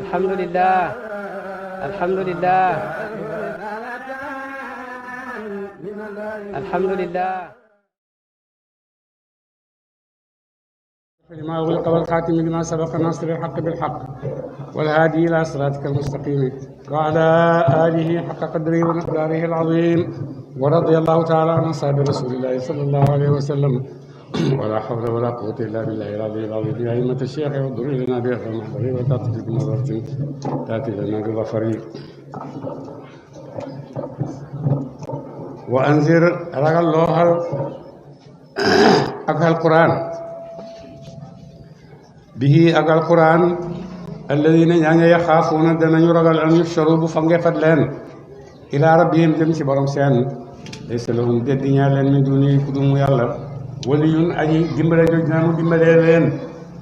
alhamdulillah alhamdulillah alhamdulillah لما أغلق والخاتم لما سبق ناصر الحق بالحق والهادي إلى صراطك المستقيم وعلى آله حق قدره ومقداره العظيم ورضي الله تعالى عن أصحاب رسول الله صلى الله عليه وسلم ولا حول ولا قوة إلا بالله العلي العظيم يا أئمة الشيخ والضر لنا بهذا المحضر وتأتي بنظرة تأتي لنا بظفر وأنذر رجل الله أكل القرآن bihi ak alquran alladina ñaa ngi yaxaafuuna danañu ragal an yufsharu bu fangeefat leen ila rabbihim jëm ci borom seen laysa lahum deddi ñaa leen min duni ku dum yàlla waliyun aji dimbale joj na mu dimbalee leen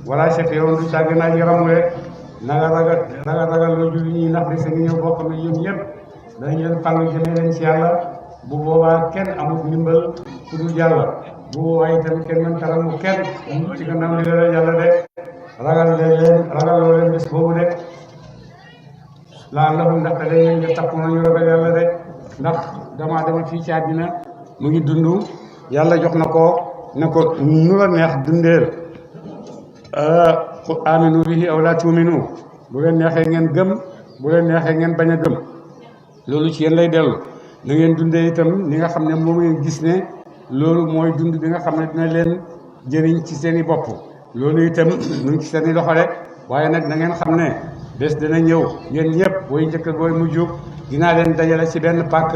wala shafi'un du càgg na aji ramule na nga ragal loo julli ñi ndax bisa ngi ñëw boo xam ne ñoom ñëpp dañ leen fàllu jëmee leen ci yàlla bu boobaa kenn amul ndimbal ku dul yàlla bu boobaa itam kenn mën taramu kenn ci gannaaw li la yàlla de ragal loo leen bés boobu de laa lahum ndax dañ leen di takku nañu ragal yàlla de ndax damaa dama fii ci àddina mu ngi dund yàlla jox na ko ne ko nu la neex dundeel aminu bihi aw laa tuuminu bu leen neexee ngeen gëm bu leen neexee ngeen bañ a gëm loolu ci yéen lay dellu na ngeen dundee itam ni nga xam ne moom ngeen gis ne loolu mooy dund bi nga xam ne dina leen jëriñ ci seen i bopp loolu itam mu ngi ci seen i loxo de waaye nag na ngeen xam ne bés dana ñëw yéen ñëpp booy njëkk ak booy mujj dinaa leen dajale ci benn pàkk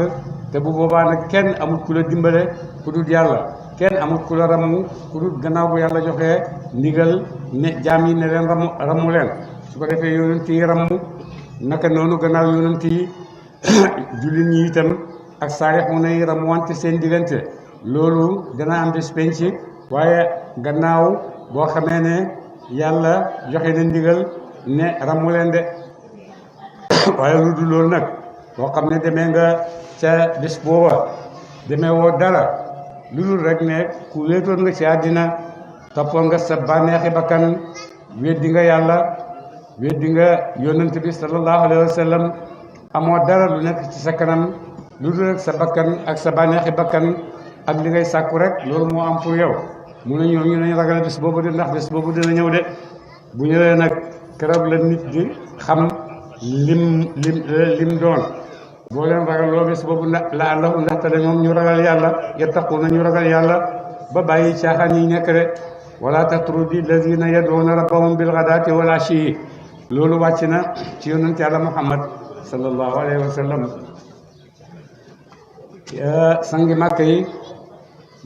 te bu boobaa nag kenn amul ku la dimbale ku dul yàlla kenn amul ku la ramu ku dul gannaaw bu yàlla joxee ndigal ne jaam yi ne leen ramu leen su ko defee yonent yi ramu naka noonu gannaaw yonent yi jullit ñi itam ak saalixuuna yi ramuwante seen diggante loolu dana am bés penc waaye gannaaw boo xamee ne yàlla joxe na ndigal ne ramu leen de waaye lu dul loolu nag boo xam ne demee nga ca bés booba demee woo dara lu dul rek ne ku wéetoon nga ci àddina toppoon nga sa bànneexi bakkan weddi nga yàlla weddi nga yonent bi sallallahu alayhi wa sallam amoo dara lu nekk ci sa kanam lu dul rek sa bakkan ak sa bànneexi bakkan ak li ngay sàkku rek loolu moo am pour yow mu ne ñoom ñu nañ ragal bés boobu de ndax bés boobu dina ñëw de bu ñëwee nag keroog la nit di xam lim doon boo leen ragal loo bés boobu la àllahu ndaxte de ñoom ñu ragal yàlla yattaquna ñu ragal yàlla ba bàyyi caaxaan yi nekk de wala tatrudi lazina yad'una rabbahum bil ghadati wal ashi loolu wàcc na ci yonent yàlla muhammad sallallahu alayhi wa sallam sangi màkk yi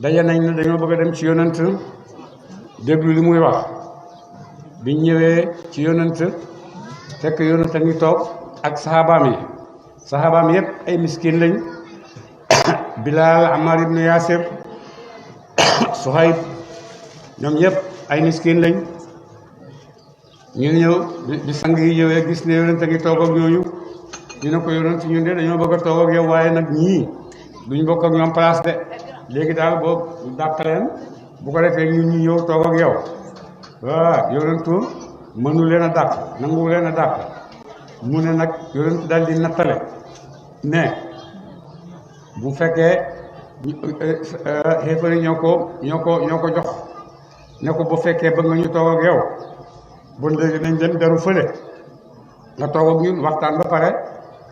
daje nañ ne dañoo bëgg a dem ci yonent déglu li muy wax biñ ñëwee ci yonent fekk yonent a ngi toog ak saxaabaam yépp ay miskin lañ Bilaal Ammar ibn Yaasir Suhayb ñoom ñëpp ay miskin lañ ñu ñëw bi sang yi ñëwee gis ne yonent a ngi toog ak ñooñu ñu ne ko yonent ñun de dañoo bëgg a toog ak yow waaye nag ñii duñ bokk ak ñoom place de léegi daal boobu dàq leen bu ko defee ñun ñu ñëw toog ak yow waaw yonentu mënu leen a dàq nangu leen a dàq mu ne nag yonentu daal di nattale ne bu fekkee xéefari ñoo ko jox ne ko bu fekkee bëgg nga ñu toog ak yow bon léegi nañ dem daru fële nga toog ak ñun waxtaan ba pare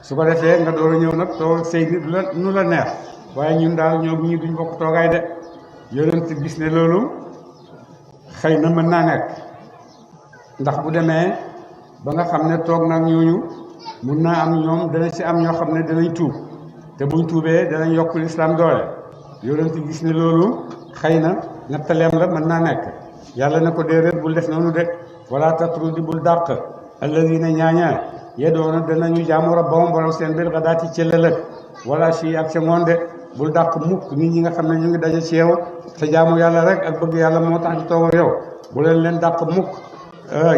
su ko defee nga door a ñëw nag toog ak say nit nu la neex waaye ñun daal ñoom ñii duñ bokk toogaay de yonent gis ne loolu xëy na mën naa nekk ndax bu demee ba nga xam ne toog nag ñooñu mun naa am ñoom dana ci am ñoo xam ne danañ tuub te buñ tuubee danañ yokk lislaam doole yonent gis ne loolu xëy na nattaleem la mën naa nekk yàlla ne ko déedéet bul def noonu de wala tatrudi bul dàq alladina ñaaña yedoona danañu jaamu rabbahum borom seen bil ghadaati ci lëlëg wala si ak ca ngoon de bul dàq mukk nit ñi nga xam ne ñu ngi daje ci yow te jaamu yàlla rek ak bëgg yàlla moo tax ñu toog ak yow bu leen dàq mukk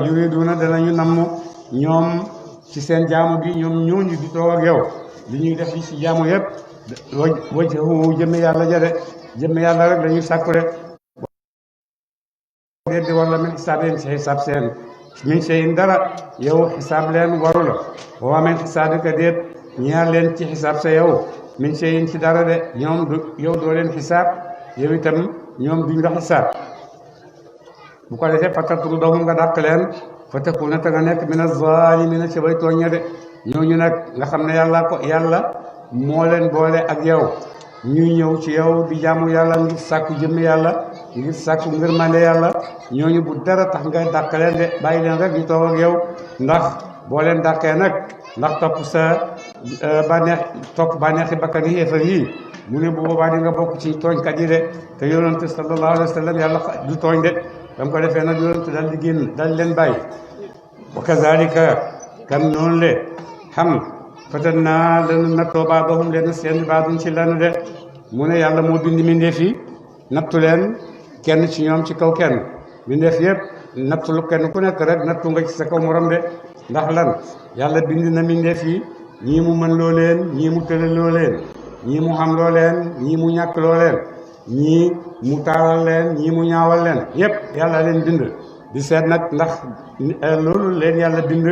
yuriduna danañu namm ñoom ci seen jaamu bi ñoom ñooñu di toog ak yow li ñuy def li ci jaamu yëpp wajhu jëmme yàlla ja de jëmme yàlla rek dañuy sàkku de déet di wala min xisaab leen ci xisaab seen min shay'in dara yow xisaab leen waru la wa min xisaabika déet ñaar leen ci xisaab sa yow min shay'in ci dara de ñoom yow doo leen xisaab yow itam ñoom duñ la xisaab bu ko defee fatatru doom nga dàq leen fa takuna ta nga nekk mina zaalimiina ci bay tooñ de ñooñu nag nga xam ne yàlla moo leen boole ak yow ñuy ñëw ci yow di jaamu yàlla ngir sàkku jëmmi yàlla ngir sàkku ngërmande yàlla ñooñu bu dara tax nga dàq leen de bàyyi leen rek ñu toog ak yow ndax boo leen dàqee nag ndax topp bànneexi bakkan yi xéefar yi mu ne bu boobaa di nga bokk ci tooñkat yi de te yonent sallallahu alayhi wa sallam yàlla du tooñ de dam ko defee nag yonent dal di génn dal leen bàyyi wa kazalika kam noonu le xam fatan naa lanu nattoo baadahum leen seen baadum ci lan de mu ne yàlla moo bind mbindeef yi nattu leen kenn ci ñoom ci kaw kenn mbindeef yëpp nattu lu kenn ku nekk rek nattu nga ci sa kaw morom de ndax lan yàlla bind na mbindeef yi ñii mu mën loo leen ñii mu tële loo leen ñii mu xam loo leen ñii mu ñàkk loo leen ñii mu taaral leen ñii mu ñaawal leen yëpp yàlla leen bind di seet nag ndax loolu leen yàlla bind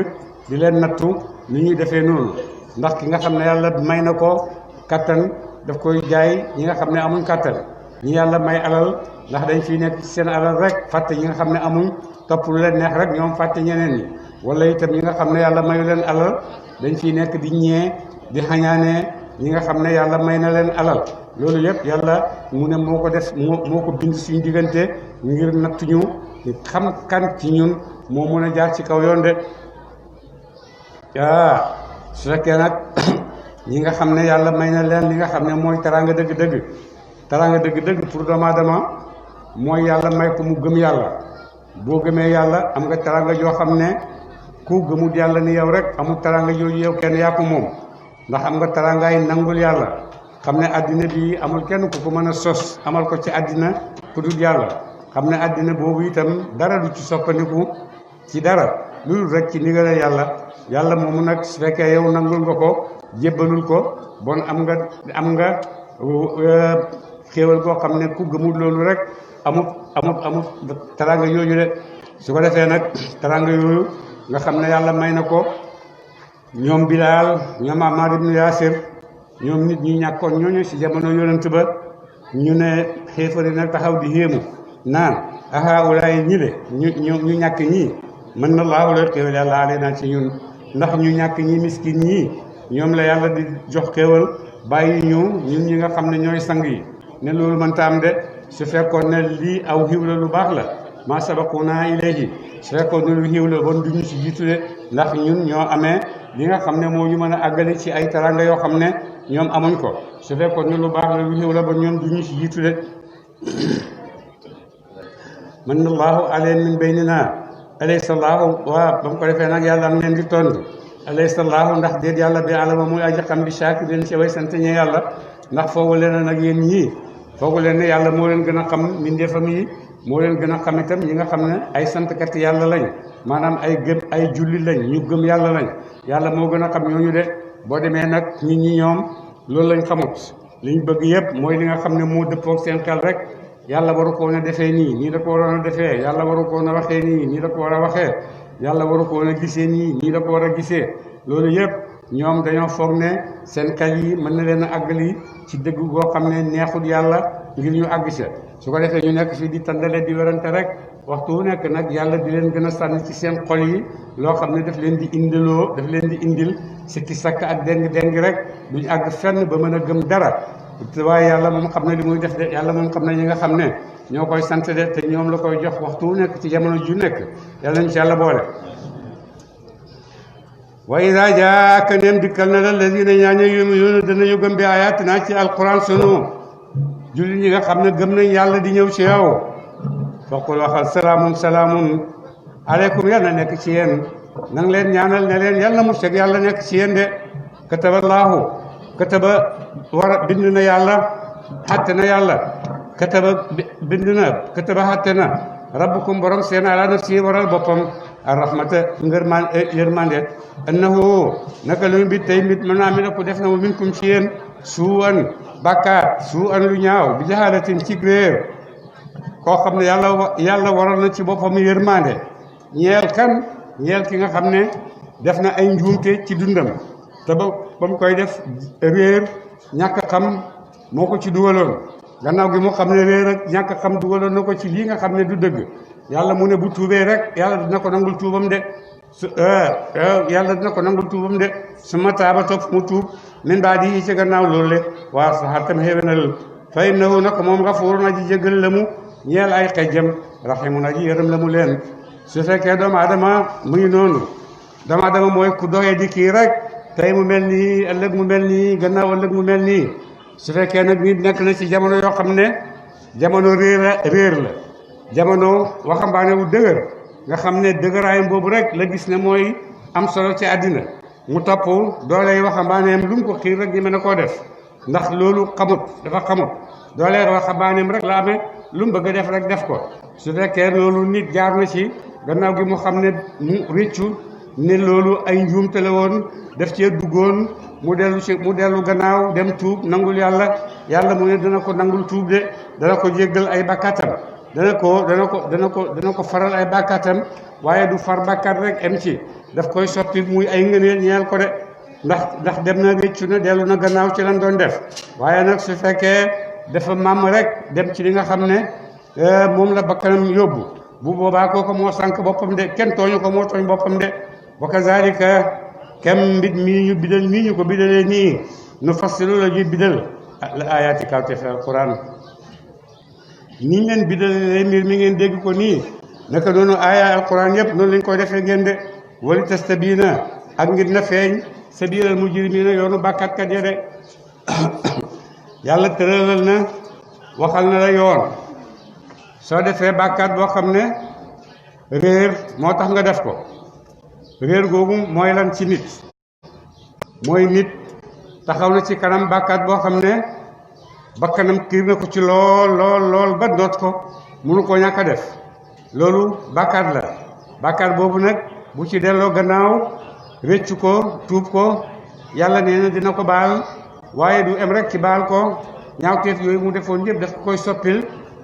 di leen nattu ni ñuy defee noonu ndax ki nga xam ne yàlla may na ko kattan daf koy jaay ñi nga xam ne amuñ kattan ñi yàlla may alal ndax dañ fiy nekk seen alal rek fàtte ñi nga xam ne amuñ topp lu leen neex rek ñoom fàtte ñeneen ñi wala itam ñi nga xam ne yàlla mayu leen alal dañ fiy nekk di ñee di xañaanee ñi nga xam ne yàlla may na leen alal loolu yëpp yàlla mu ne moo ko def moo ko bind suñu diggante ngir natt ñu xam kan ci ñun moo mën a jaar ci kaw yoon de su fekkee nag ñi nga xam ne yàlla may na leen li nga xam ne mooy teraanga dëgg-dëgg teraanga dëgg-dëgg pour doomu aadama mooy yàlla may ko mu gëm yàlla boo gëmee yàlla am nga teraanga joo xam ne ku gëmut yàlla ni yow rek amul teraanga jooju yow kenn yaa ko moom ndax am nga teraangaay nangul yàlla xam ne àddina bi amul kenn ku ko mën a sos amal ko ci àddina ku dul yàlla xam ne àddina boobu itam dara du ci soppandiku ci dara lu dul rek ci ndigal yàlla moomu nag su fekkee yow nangul nga ko jébbalul ko bon am nga xéewal goo xam ne ku gëmul loolu rek amut teraanga yooyu de su ko defee nag teraanga yooyu nga xam ne yàlla may na ko ñoom Bilaal ñoom Ammaar ibnu Yaasir ñoom nit ñi ñàkkoon ñooñu ci jamono yonent ba ñu ne xéefari nag taxaw di yéemu naan ahaulaay ñi le ñu ñàkk ñii mën na laahu la xéewal yàlla alee naa ci ñun ndax ñu ñàkk ñi miskin ñii ñoom la yàlla di jox xéewal bàyyi ñun ñi nga xam ne ñooy sang yi ne loolu mënta am de su fekkoon ne lii aw xiw la lu baax la ma sabaquna ilayhi su fekkoon ne lu xiw la bon duñu ci jiitu de ndax ñun ñoo amee li nga xam ne moo ñu mën a àggale ci ay taranga yoo xam ne ñoom amuñ ko su fekkoon ne lu baax la lu xiw la bon ñoom duñu ci jiitu de man allahu alayhim min baynina alaysa allahu waa ba mu ko defee nag yàlla am leen di tontu alaysa allahu ndax déet yàlla bi alama muy aji xam bi shakirin ci way sant ñe yàlla ndax foogu leen nag yéen ñii foogu leen ne yàlla moo leen gën a xam mbindeefam yi moo leen gën a xam itam ñi nga xam ne ay santkat yàlla lañ maanaam ay julli lañ ñu gëm yàlla lañ yàlla moo gën a xam ñooñu de boo demee nag nit ñi ñoom loolu lañ xamut liñ bëgg yëpp mooy li nga xam ne moo dëppoog seen xel rek yàlla waru ko woon a defee nii la ko waroon a defee yàlla waru ko woon a waxee nii la ko war a waxee yàlla waru ko woon a gisee nii la ko war a gisee loolu yëpp ñoom dañoo foog ne seen xel yi mën na leen a àggali ci dëgg goo xam ne neexul yàlla ngir ñu àgg sa su ko defee ñu nekk fii di tàndale di werante rek waxtu wu nekk nag yàlla di leen gën a sànni ci seen xol yi loo xam ne daf leen di indil sikki sakk ak déng rek duñ àgg fenn ba mën a gëm dara waaye yàlla moom xam ne li muy def de yàlla moom xam ne ñi nga xam ne ñoo koy sant de te ñoom la koy jox waxtu wu nekk ci jamono ju nekk yàlla ñu ci yàlla boole wa idaa jaaka neem dikkal na la lazina ñaaña yu'minuuna danañu gëm bi ayaatinaa ci alquran sunu jullit ñi nga xam ne gëm nañ yàlla di ñëw ci yow faqul waxal salaamun aleykum yàlla nekk ci yéen nang leen ñaanal ne leen yàlla mu seg yàlla nekk ci yéen de kataballaahu bind na yàlla xatte na yàlla kataba xatte na rabbukum borom seen ala nafsi waral boppam arrahmata yërmande annahu naka lu mbit tey mbit mën naa mi ne ku def na mu minkum ci yéen suu an bàkkaat suu an lu ñaaw bi jahaalatin ci réer koo xam ne yàlla waral na ci boppam yërmande ñeel kan ñeel ki nga xam ne def na ay njuumte ci dundam te ba mu koy def réer ñàkk xam moo ko ci dugaloon gannaaw gi mu xam ne réer ak ñàkk xam dugaloon na ko ci lii nga xam ne du dëgg yàlla mu ne bu tuubee rek yàlla dina ko nangul tuubam de yàlla dina ko nangul tuubam de su ma taaba topp mu tuub min baa di ci gannaaw loolu le waa saxaar tam xéwénal fa innahu nag moom gafuurun aji jégal la mu ñeel ay xejjam raximun aji yërëm la mu leen su fekkee doomu adama mu ngi noonu doomu adama mooy ku doxee di kii rek tey mu mel nii ëllëg mu mel nii gannaaw ëllëg mu mel nii su fekkee nag nit nekk na ci jamono yoo xam ne jamono réer la jamono waxambaane wu dëgër nga xam ne dëgëraayam boobu rek la gis ne mooy am solo ci àddina mu topp dooley waxambaaneem lu mu ko xiir rek ñi mën a koo def ndax loolu dafa xamut dooley waxambaaneem rek la amee lu mu bëgg a def rek def ko su fekkee loolu nit jaar na ci gannaaw gi mu xam ne mu réccu ne loolu ay njuumte la woon def cee duggoon mu dellu gannaaw dem tuub nangul yàlla mu ne dana ko nangul tuub de dana ko jéggal ay bakkaatam dana ko faral ay bakkaatam waaye du far bakkaat rek em ci daf koy soppi muy ay ngëneel ñeel ko de ndax dem na réccu na dellu na gannaaw ci lan doon def waaye nag su fekkee dafa màmm rek dem ci li nga xam ne moom la bakkanam yóbbu bu boobaa kooku moo sànk boppam de kenn tooñu ko moo tooñ boppam de wa kazalika kem mbit mii ñu ko bidalee nii nu fassilu la ñuy bidal la ayaati kawte fi alquran niñ leen bidalee mbir mi ngeen dégg ko nii naka noonu aaya alquran yëpp noonu lañ koy defee ngeen de wali tastabiina ak ngir na feeñ sabiilal mujrimiina yoonu bàkkaatkat ya de yàlla tëralal na waxal na la yoon soo defee bàkkaat boo xam ne réer moo tax nga def ko réer googu mooy lan ci nit mooy nit taxaw na ci kanam bàkkaat boo xam ne bakkanam kiir na ko ci lool ba noot ko mënu koo ñàkk a def loolu bàkkaat la bàkkaat boobu nag bu ci delloo gannaaw réccu ko tuub ko yàlla nee na dina ko baal waaye du em rek ci baal ko ñaawteef yooyu mu defoon yëpp daf ko koy soppil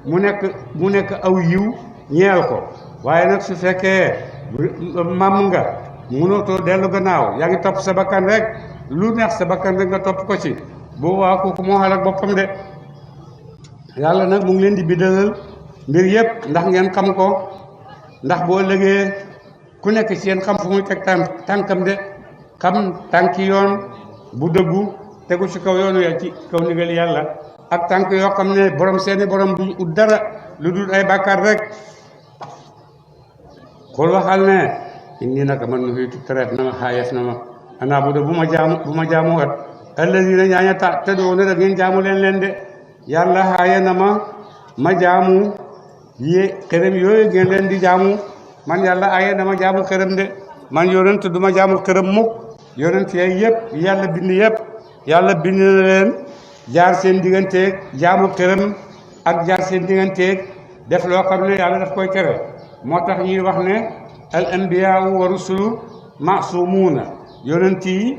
mu nekk aw yiw ñeel ko waaye nag su fekkee màmm nga mënootoo dellu gannaaw yaa ngi topp sa bakkan rek lu neex sa bakkan rek nga topp ko ci boobu waa kooku moo xalak boppam de yàlla nag mu ngi leen di biddalal mbir yëpp ndax ngeen xam ko ndax boo ëllëgee ku nekk ci yéen xam fu muy teg tànkam de xam tànki yoon bu dëggu tegu ci kaw yoonu ya ci kaw ndigal yàlla ak tànk yoo xam ne borom seeni borom duñ ut dara lu dul ay bàkkaar rek xool waxal ne inni naka man nu fiitu tereef na ma xaayef na ma ana bu ma jaamu wat alladina ñaaña te doo ne da ngeen jaamu leen de yàlla xaaye na ma jaamu xërëm yooyu ngeen leen di jaamu man yàlla aaye na ma jaamu xërëm de man yonent du ma jaamu xërëm mukk yonent yeeg yëpp yàlla bind yëpp yàlla bind na leen jaar seen digganteeg jaamu xërëm ak jaar seen digganteeg def loo xam ne yàlla daf koy tere moo tax ñuy wax ne al anbiyaa wa rusulu maasumuuna yonent yi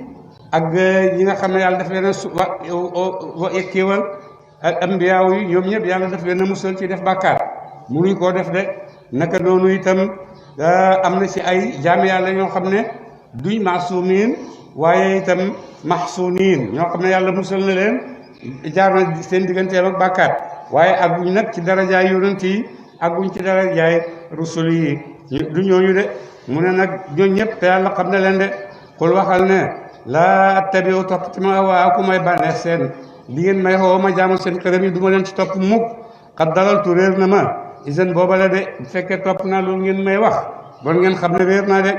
ak ñi nga xam ne yàlla daf leen a kéewal al anbiyaa yi ñoom ñëpp yàlla daf leen a musal ci def bàkkaar munuñ koo def de naka noonu itam am na ci ay jaami yàlla ñoo xam ne duñ maasumiin waaye itam maxsuniin ñoo xam ne yàlla musal na leen jaar na seen digganteem ak bàkkaar waaye agguñ nag ci darajaay yonent yi agguñ ci darajaay rusul yi du ñooñu de mu ne nag ñooñu ñëpp te yàlla xam na leen de xul waxal ne laa attabi'u topp ci ma ahwaa'akum may bànneex seen li ngeen may xoo ma jaamu seen xërëm yi du ma leen ci topp mukk xat dalaltu réer na ma isen booba la de bu fekkee topp naa loolu ngeen may wax bon ngeen xam ne réer naa de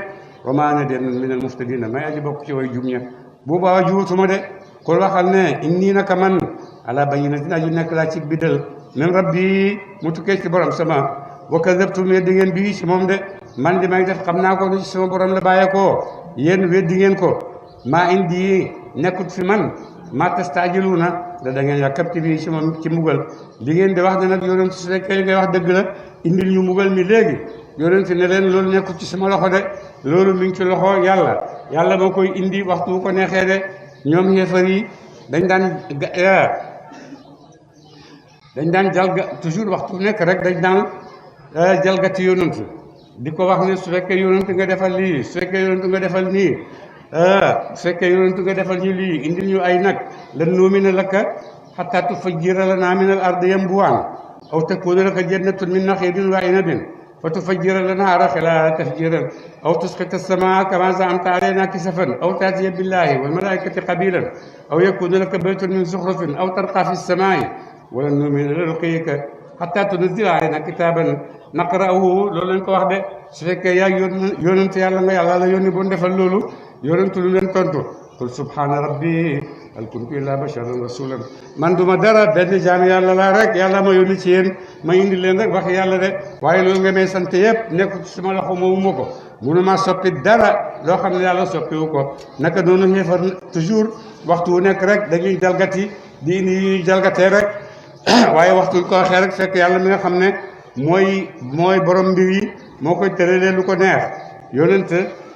wa maa ana den minal muhtadiina may aji bokk ci way jub ña boobaa juutuma de xul waxal ne inni naka man ala bayyinatin aji nekk laa ci biddal min rabbi mu tukkee ci borom sama wa kadabtum weddi ngeen bii ci moom de man di may def xam naa ko ni ci sama borom la bàyyeekoo yéen weddi ngeen ko maa indi nekkut fi man maa tastaajiluuna da ngeen yàkkamti bii ci moom ci mbugal li ngeen di wax ne nag yonent su fekkee li ngay wax dëgg la indil ñu mbugal mi léegi yonent ne leen loolu nekkut ci sama loxo de loolu mi ngi ci loxo yàlla moo koy indi waxtu bu ko neexee de ñoom xeefar yi dañ dañ daan toujours waxtu nekk rek dañ daan jalgati yonent di ko wax ne su fekkee yonent nga defal lii su fekkee yonent nga defal nii su fekkee yonent nga defal ñu lii indil ñu ay nag lan nu'mina laka hattaa tufajjira lanaa minal ardi yanbu'an aw takuuna laka jannatun min naxiilin wa inabin فتفجر الأنهار خلالها تفجيرا أو تسقط السماء كما زعمت علينا كسفا أو تأتي بالله والملائكة قبيلا أو يكون لك بيت من زخرف أو ترقى في السماء ولن نؤمن لرقيك حتى تنزل علينا كتابا نقرأه لولا نكو واخدي سفك يا يونت يالا nga yalla la yoni bon defal lolu yonentu lu len tontu qul subhana rabbi hal kuntu illa basharan rasulan man duma dara benn jaam yàlla laa rek yàlla ma yónni ci yéen ma indi leen rek wax yàlla de waaye loolu nga may sant yëpp nekk ci sama loxo moomu ma ko munu ma soppi dara loo xam ne yàlla soppiwu ko naka noonu xeefar toujours waxtu wu nekk rek dañuy jalgati di indi ñuy jalgatee rek waaye waxtu ko waxee rek fekk yàlla mi nga xam ne mooy borom mbir yi moo koy tëralee lu ko neex yonent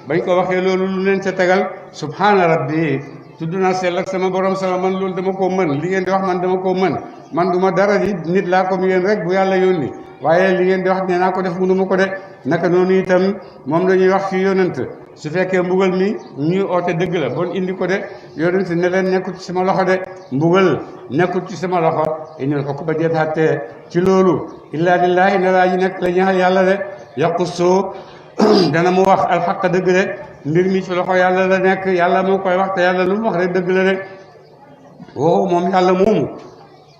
bañ ko waxee loolu lu leen ca tegal subhaana rabbi tudd naa sell ak sama borom sama man loolu dama koo mën li ngeen di wax man dama koo mën man du ma dara di nit laa ko mu yéen rek bu yàlla yónni waaye li ngeen di wax nee naa ko def mënu ma ko de naka noonu itam moom la ñuy wax fii yonent su fekkee mbugal mi ñuy oote dëgg la bon indi ko de yonent ne leen nekkul ci sama loxo de mbugal nekkul ci sama loxo inal xukma ba deet xattee ci loolu illaa lillaahi ne laa ji nekk la ñaxal yàlla de yaqussu dana mu wax alxaq dëgg de mbir mi ci loxo yàlla la nekk yàlla moo koy wax te yàlla lu mu wax rek dëgg la de woo moom yàlla moomu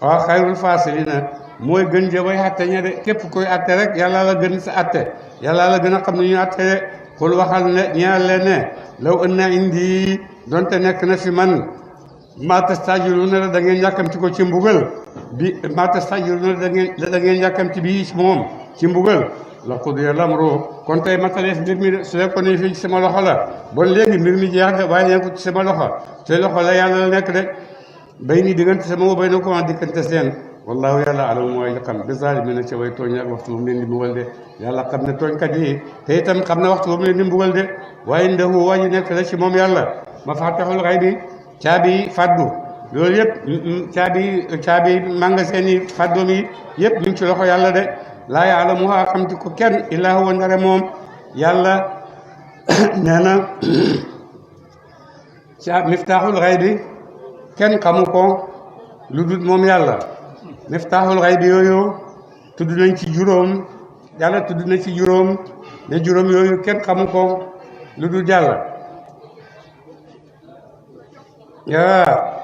waaw xayrul faasiliina mooy gën ja way atte ña de képp koy atte rek yàlla la gën sa atte yàlla la gën a xam ne ñu atte de xul waxal ne ñeel leen ne law anna indi donte nekk na fi man maa tastajiluna la da ngeen yàkkamti ko ci mbugal bi maa tastajiluna la da ngeen yàkkamti bi moom ci mbugal la qudiya al-amru kon tey mataleef mbir mi su fekkoon ne fii ci sama loxo la bon léegi mbir mi jeex de waaye nekkul ci sama loxo te loxo la yàlla la nekk de bay ni diggante sama wa bay na ko diggante seen wallahu yàlla alamu mooy xam bi zaalimiina ca way tooñ ak waxtu bu mu leen di mbugal de yàlla xam ne tooñkat yi te itam xam na waxtu bu mu leen di mbugal de waaye ndahu waji nekk la ci moom yàlla mafaatihul ghaybi caabi faddu loolu yëpp caabi magasin yi faddoom yi yëpp ñu ngi ci loxo yàlla de laa yaalamuha xamti ko kenn illaa huwa ndare moom yàlla nee na miftaaxul xaybi kenn xamu ko lu dul moom yàlla miftaaxul xaybi yooyu tudd nañ ci juróom yàlla tudd na ci juróom ne juróom yooyu kenn xamu ko lu dul yàlla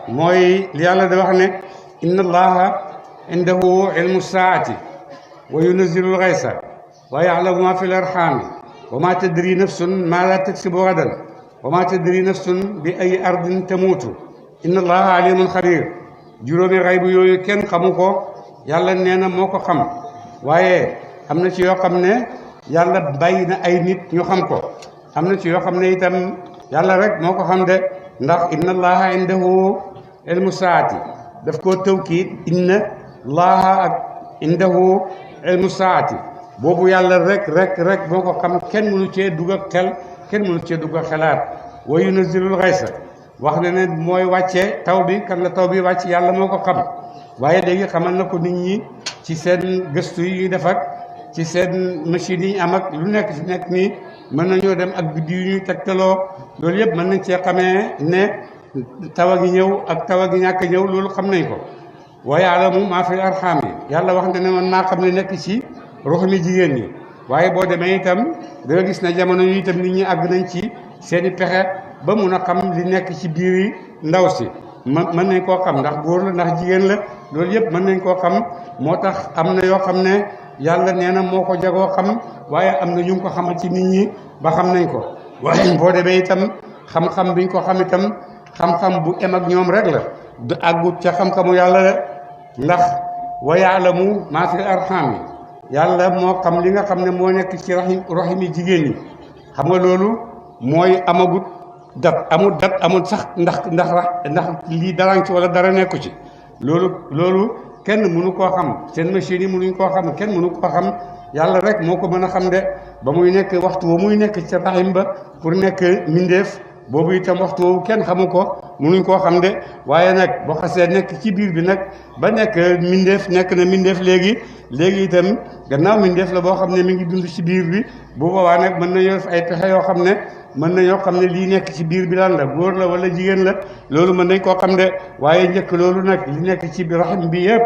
mooy li yàlla da wax ne inna allaha indahu ilmu saati wa yunazzilu al-ghaytha wa ya'lamu ma fi al-arham wa ma tadri nafsun ma la taksibu ghadan wa ma tadri nafsun bi ay ardin tamuutu inna allaha alimun xabir juróomi xaybu yooyu kenn xamu ko yàlla nee na moo ko xam waaye am na ci yoo xam ne yàlla bàyyi na ay nit ñu xam ko am na ci yoo xam ne itam yàlla rek moo ko xam de ndax inna allaha indahu ilmu saati daf koo tawkiid inna allaha ak indahu ilmu saati boobu yàlla rek moo ko xam kenn mënu cee dugg ak xel kenn mënu cee dugg ak xelaat wa yunazzilul ghaysa wax na ne mooy wàcce taw bi kan la taw bi wàcc yàlla moo ko xam waaye léegi xamal na ko nit ñi ci seen gëstu yi ñuy def ak ci seen machines yi am ak lu nekk fi nekk nii mën nañoo dem ak biddiw yu ñuy tegtaloo loolu yëpp mën nañ cee xamee ne taw a gi ñëw ak taw a gi ñàkk ñëw loolu xam nañ ko wa ya'lamu maa fi arham yi yàlla wax na ne man maa xam ne nekk ci ruux mi jigéen ñi waaye boo demee itam da nga gis ne jamono yi itam nit ñi àgg nañ ci seeni pexe ba mun a xam li nekk ci biir yi ndaw si mën nañ koo xam ndax góor la ndax jigéen la loolu yëpp mën nañ koo xam moo tax am na yoo xam ne yàlla nee na moo ko jagoo xam waaye am na ñu ngi ko xamal ci nit ñi ba xam nañ ko waaye boo demee itam xam-xam biñ ko xam itam xam-xam bu em ak ñoom rek la du àggut ca xam-xamu yàlla la ndax wa yaalamu maa fi arham yi yàlla moo xam li nga xam ne moo nekk ci rahimi jigéen ñi xam nga loolu mooy amagut dat amul sax ndax lii daraan ci wala dara nekku ci loolu kenn mënu koo xam seen machines yi mënuñ koo xam kenn mënu koo xam yàlla rek moo ko mën a xam de ba muy nekk waxtu wa muy nekk ca rahim ba pour nekk mindeef boobu itam waxtu woowu kenn xamu ko munuñ koo xam de waaye nag boo xasee nekk ci biir bi nag ba nekk mindeef nekk na mindeef léegi itam gannaaw mindeef la boo xam ne mi ngi dund ci biir bi bu boobaa nag mën nañoo def ay pexe yoo xam ne mën nañoo xam ne lii nekk ci biir bi lan la góor la wala jigéen la loolu mën nañ koo xam de waaye njëkk loolu nag li nekk ci raxim bi yëpp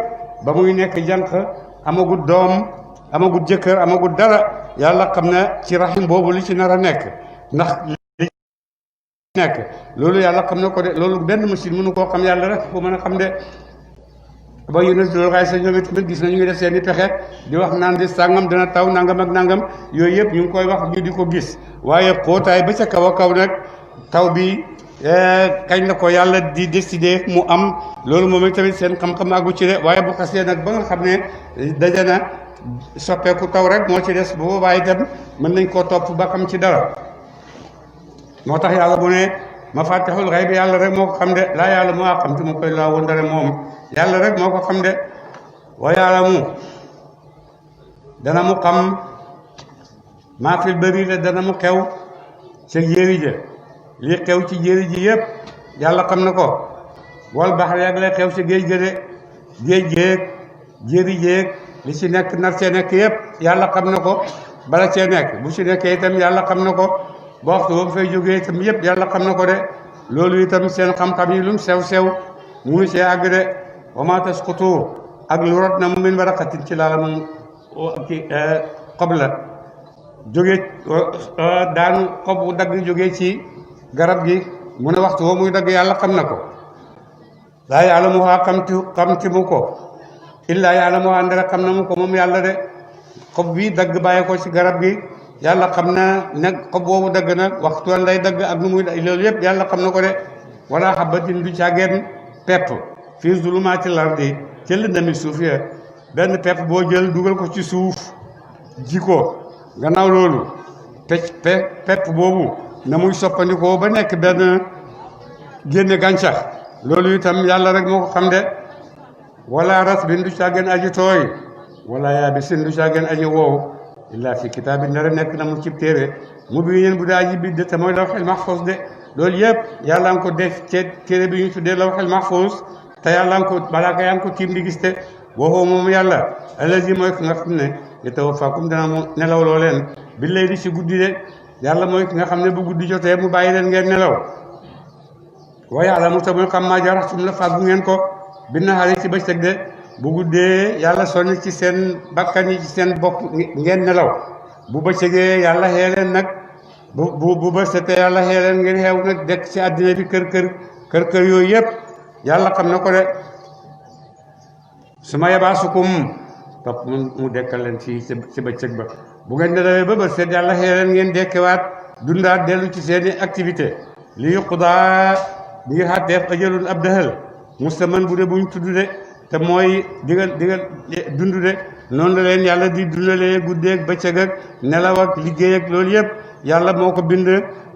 ba muy nekk jànq amagut doom amagut jëkkër amagut dara yàlla xam na ci raxim boobu li ci nar a nekk ndax li nekk loolu yàlla xam na ko de loolu benn machine mënu koo xam yàlla rek ko mën a xam de ba yunus loolu xay sa ñoom tamit gis na ñu ngi def seen i pexe di wax naan di sàngam dina taw nangam ak nangam yooyu yëpp ñu ngi koy wax ñu di ko gis waaye xóotaay ba ca kaw a kaw nag taw bi kañ la ko yàlla di décider mu am loolu moom tamit seen xam-xam àggu ci de waaye bu xasee nag ba nga xam ne daje na soppeeku taw rek moo ci des bu boobaa itam mën nañ koo topp ba xam ci dara moo tax yàlla bu ne mafatihul xayb bi yàlla rek moo ko xam de laa yàlla moo xam te mu koy laa wondare moom yàlla rek moo ko xam de wa yàlla mu dana mu xam maa fil bëri la dana mu xew ca jéeri ja li xew ci jéeri ji yëpp yàlla xam na ko wal baxar yàgg lay xew ci géej ga de géej géeg jéeri jéeg li ci nekk nar cee nekk yëpp yàlla xam na ko bala cee nekk bu ci nekkee itam yàlla xam na ko ba waxtu boobu fay jógee itam yëpp yàlla xam na ko de loolu itam seen xam-xam yi lum sew-sew munu cee àgg de wa maa tasqutu ak lu rot na mu min waraqatin ci laala moom ci xob la jógee daanu xob bu dagg jógee ci garab gi mu ne waxtu woo muy dagg yàlla xam na ko laa ya'lamuhaa xamti mu ko illaa ya'lamuhaa ndara xam na mu ko moom yàlla de xob bi dagg bàyyi ko ci garab gi yàlla xam na nag xob boobu dagg na waxtu wan lay dagg ak nu muy loolu yëpp yàlla xam na ko de wala xabatin du caageen pepp fii zulumaatil ardi ci lëndami suuf ya benn pepp boo jël dugal ko ci suuf ji ko gannaaw loolu pepp boobu na muy soppandikoo ba nekk benn génne gàncax loolu itam yàlla rek moo ko xam de wala rasbin du caageen aji tooy wala yaabisin du caageen aji wow illaa fi kitaabin dara nekk na mu cib téere mu biin bu daa ji bi de te mooy lawhil mahfuus de loolu yëpp yàlla nga ko def ci téere bi ñu tuddee lawhil mahfuus te yàlla nga ko malaaka yaa ngi ko tiim di gis te waxoo moom yàlla allazi mooy ki nga xam ne yatawaffaakum dana mu nelaw loo leen bi layli ci guddi de yàlla mooy ki nga xam ne bu guddi jotee mu bàyyi leen ngeen nelaw wa ya'lamu te muy xam maa jaraxtum la fàggu ngeen ko bi nahaari ci bëccëg de bu guddee yàlla sonn ci seen bakkan yi ci seen bopp ngeen nelaw bu bëccëgee yàlla xee leen nag bu bëccëgee yàlla xee leen ngeen xeew nag dekk ci àddina bi kër yooyu yëpp yàlla xam na ko de su ma yabaasukum topp mu dekkal leen ci bëccëg ba bu ngeen nelawee ba bët set yàlla xee leen ngeen dekkewaat dundaat dellu ci seeni activité li yuqdaa bi nga xatteef ajalun ab dëhël mustaman bu de buñ tudd de te mooy digal dund de noonu la leen yàlla di dundalee guddeeg bëccëg ak nelaw ak liggéey ak loolu yëpp yàlla moo ko bind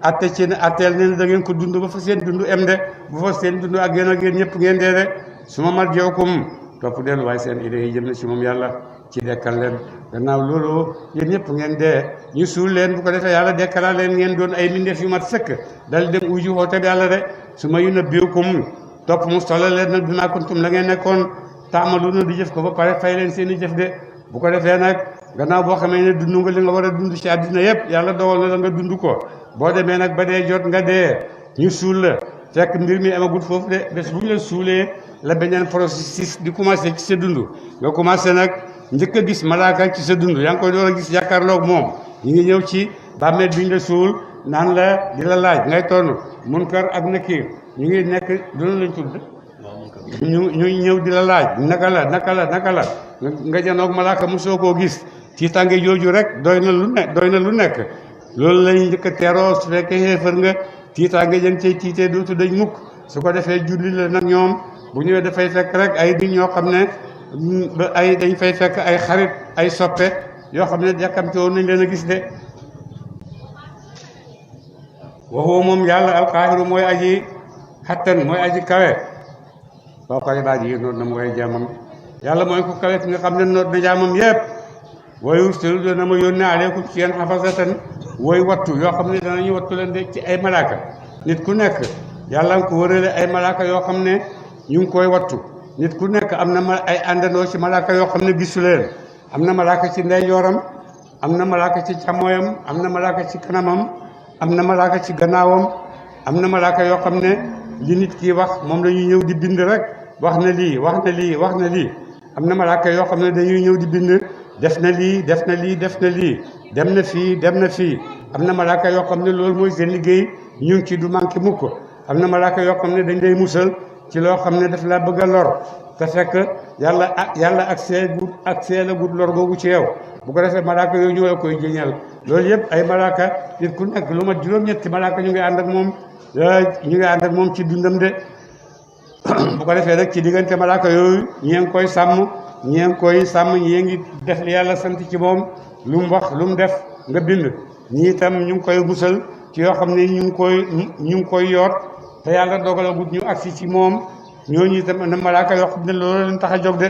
atte ci ne atteel ne da ngeen ko dund ba fa seen dund em de bu fa seen dund ak yéen ñëpp ngeen dee de su ma marji'ukum topp dellu waaye seen idée yi jëm na ci moom yàlla ci dekkal leen gannaaw loolu yéen ñëpp ngeen dee ñu suul leen bu ko defee yàlla dekkalaa leen ngeen doon ay mbindeef yu mat sëkk dal dem uju xoote yàlla de su ma yunabbi'ukum topp mu solo leen nag bimaa kuntum la ngeen nekkoon taamaluuna di jëf ko ba pare fay leen seen i jëf de bu ko defee nag gannaaw boo xamee ne dund nga li nga war a dund ci àddina yëpp yàlla dogal na la nga dund ko boo demee nag ba dee jot nga dee ñu suul la fekk mbir mi amagut foofu de bés bu ñu la suulee la beneen processus di commencé ci sa dund nga commencé nag njëkk a gis malaaka ci sa dund yaa ngi koy door a gis jàkkaarloog moom ñu ngi ñëw ci bàmmeel bi ñu la suul naan la di la laaj ngay tonn Munkar ak Nakiir ñu ngi nekk doon lañ tudd ñu ñëw di la laaj naka la nga janoog malaaka mosoo koo gis ci tànge jooju rek doy na lu nekk loolu lañ njëkk a teeroo su fekkee xeefar nga tiitaange jën cay tiitee dootu dañ mukk su ko defee julli la nag ñoom bu ñëwee dafay fekk rek ay nit ñoo xam ne dañ fay fekk ay xarit ay soppe yoo xam ne jàkkamte woon nañ leen a gis de waxoo moom yàlla alqaahiru mooy aji xattan mooy aji kawe boo koy baaj yi noot na mu way jaamam yàlla mooy ko kawe ki nga xam ne noot na jaamam yëpp wooy ursilu doona ma yónnee aleykum ci yéen xafasatan wooy wattu yoo xam ne danañu wattu leen de ci ay malaaka nit ku nekk yàlla nga ko wërale ay malaaka yoo xam ne ñu ngi koy wattu nit ku nekk am na ay àndandoo ci malaaka yoo xam ne gisu leen am na malaaka ci ndeyjooram am na malaaka ci càmmooyam am na malaaka ci kanamam am na malaaka ci gannaawam am na malaaka yoo xam ne li nit ki wax moom la ñuy ñëw di bind rek wax na lii wax na lii wax na lii am na malaaka yoo xam ne dañuy ñëw di bind def na lii def na lii def na lii dem na fii dem na fii am na malaaka yoo xam ne loolu mooy seen liggéey ñu ngi ci du manqué mukk am na malaaka yoo xam ne dañ lay musal ci loo xam ne daf laa bëgg a lor te fekk yàlla ak see gut lor googu ci yow bu ko defee malaaka yooyu ñoo la koy jëñal loolu yëpp ay malaaka nit ku nekk lu mat juróom-ñetti malaaka ñu ngi ànd ak moom ci dundam de bu ko defee rek ci diggante malaaka yooyu ñee ngi koy sàmm ñee ngi def li yàlla sant ci moom lu mu wax lu mu def nga bind ñii itam ñu ngi koy musal ci yoo xam ne ñu ngi koy yoot te yàlla dogalagut ñu agsi ci moom ñooñu itam na malaaka yoo xam ne loolu leen tax a jóg de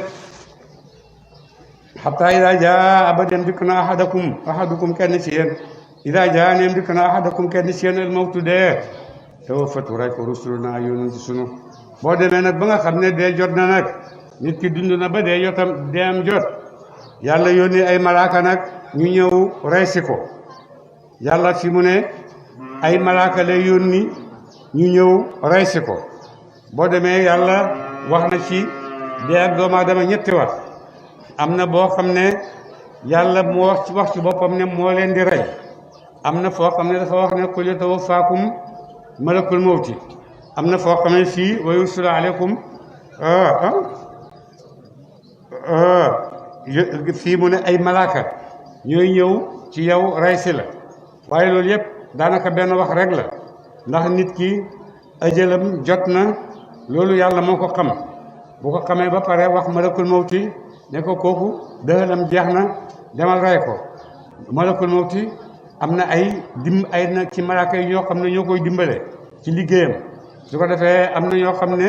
xataa idaa jaa abadan dikk na ahadukum kenn ci yéen idaa jaa neem dikk na ahadakum kenn ci yéen al mawtu dee tawaffatu rey ko rusulunaa yónent sunu boo demee nag ba nga xam ne dee jot na nag nit ki dund na ba dee am jot yàlla yónni ay malaaka nag ñu ñëw rey si ko yàlla fi mu ne ay malaaka lay yónni ñu ñëw rey si ko boo demee yàlla wax na ci dee ak doomu aadama ñetti wax am na boo xam ne yàlla moo wax ci boppam ne moo leen di rey am na foo xam ne dafa wax ne qul yatawaffaakum malakul mawti am na foo xam ne fii wa yursila aleykum fii mu ne ay malaaka ñooy ñëw ci yow rey si la waaye loolu yëpp daanaka benn wax rek la ndax nit ki ajalam jot na loolu yàlla moo ko xam bu ko xamee ba pare wax malakul mawti ne ko kooku dëxalam jeex na demal rey ko malakul mawti am na ay nag ci malaaka yi ñoo xam ne ñoo koy dimbale ci liggéeyam su ko defee am na ñoo xam ne